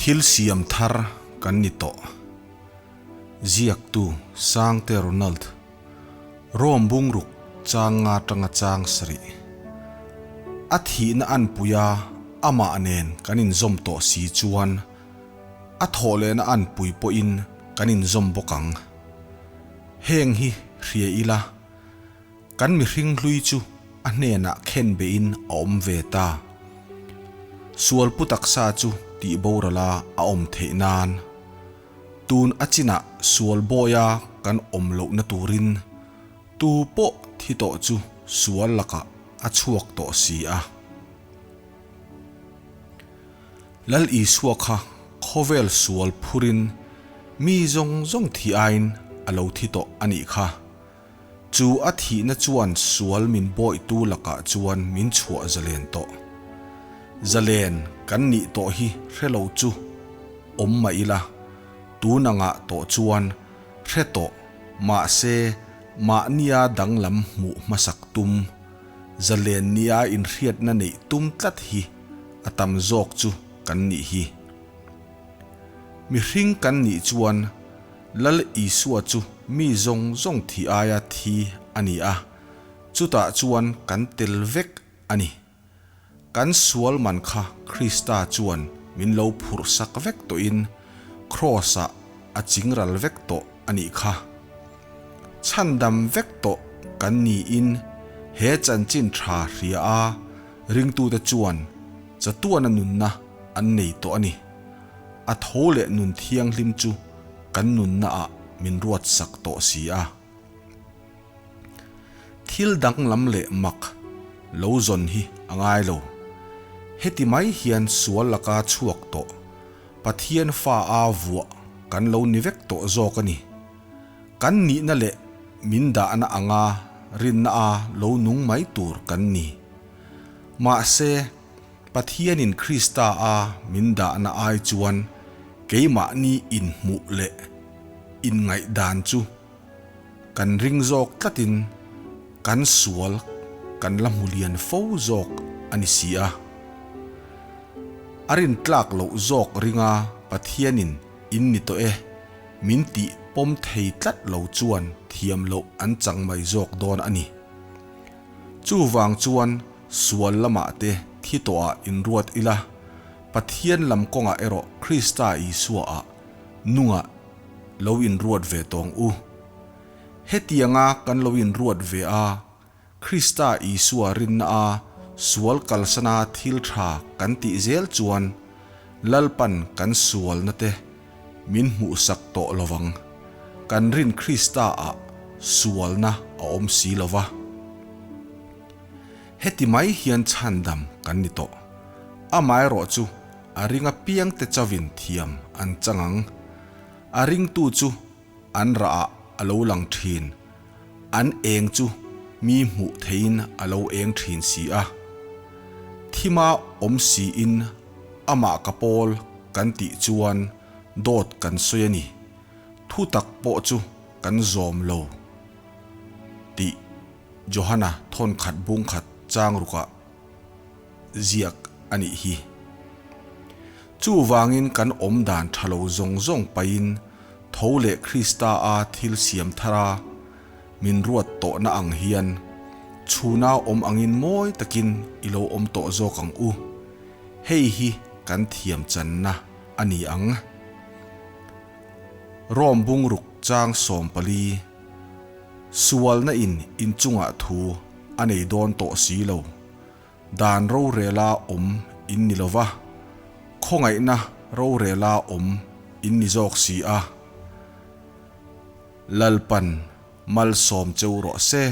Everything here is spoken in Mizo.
Thil siam thar kan ni tawh. Ziaktu Sangte Ronald, Rome bungruk chang nga tanga chang sarih. A thihna anpuia amah nen kan inzawm tawh si chuan a thawh lehna anpui pawhin kan inzawm bawk ang. Heng hi hria ila. Kan mihring hlui chu a hnenah khen behin a awm ve ta. Sual pu taksa chu tih borala a awm theih nan, tun a chinah sual bawia kan awm lohna turin tu pawh thi tawh chu sual lakah a chhuak tawh si a. Lal Isua kha khawvel sual phurin mi zawng zawng thi aiin a lo thi tawh a nih kha. Chu a thihna chuan sual min bawihtu lakah chuan min chhuah zalen tawh. Zalen kan nih tawh hi hre lo chu awm mah ila, tun angah tawh chuan hre tawh mahse mahnia danglam hmuh hmasak tum, zalen nia inhriatna neih tum tlat hi a tam zawk chu kan nih hi. Mihring kan nih chuan Lal Isua chu mi zawng zawng thi aia thi a ni a, chutah chuan kan tel vek a ni. Kan sual man kha Krista chuan min lo phurh sak vek tawhin Kraws-ah a chingral vek tawh a nih kha. Chhandam vek tawh kan niin he chanchin tha hria a ringtute chuan chatuana nunna an nei tawh a ni. A tho leh nun thianghlim chu kan nunna ah min ruat sak tawh si a. Thil danglam leh mak lo zawn hi a ngai lo. Heti mai hian sual laka chhuak tawh Pathian fa a vuah kan lo ni vek tawh zawk a ni. Kan nihna leh min dahna anga rinna a lo nung mai tur kan ni. Mahse. Pathianin Krista a min dahna ai chuan keimahni inhmuh leh inngaihdan chu kan ring zawk tlatin kan sual kan la hmu lian fo zawk a ni si a. A rintlak loh zawk ringa Pathianin in ni tawh e min tih pawm thei tlat lo chuan thiam loh an chang mai zawk dawn a ni. Chuvang chuan sual lamah te thi tawhah inruat ila, Pathian lam kawngah erawh Krista Isuaah nungah lo inruat ve tawng u. Hetianga kan lo inruat ve a, Krista Isua rinna a sual kalsana thil tha kan tih zel chuan Lalpan kan sualna te min hmuhsak tawh lovang, kan rin Krista-ah sualna a awm si lo va. Heti mai hian chhandam kan ni tawh. Amaherawh chu a ring apiangte chauhin thiam an chang ang. A ringtu chu an rahah a lo lang thin, an eng chu mi hmuh theihin a lo eng thin si a. Thima awm siin amah ka pawl kan tih chuan dawt kan sawi a ni, thu tak pawh chu kan zawm lo tih Johana thawnkhat bungkhat chang rukah ziak a nih hi. Chuvangin kan awm dan tha lo zawng zawng pahin tho leh Krista a thil siam thar a min ruat tawhna ang hian chhuna awm angin mawi takin i lo awm tawh zawk ang u. Hei hi kan thiam channa a ni ang. Rome bungruk chang 14. Sualna in inchungah thu a nei dawn tawh si lo. Dan rorela awm in ni lo va, khawngaihna rorela awm in ni zawk si a. Lalpan malsawm cheu rawh se.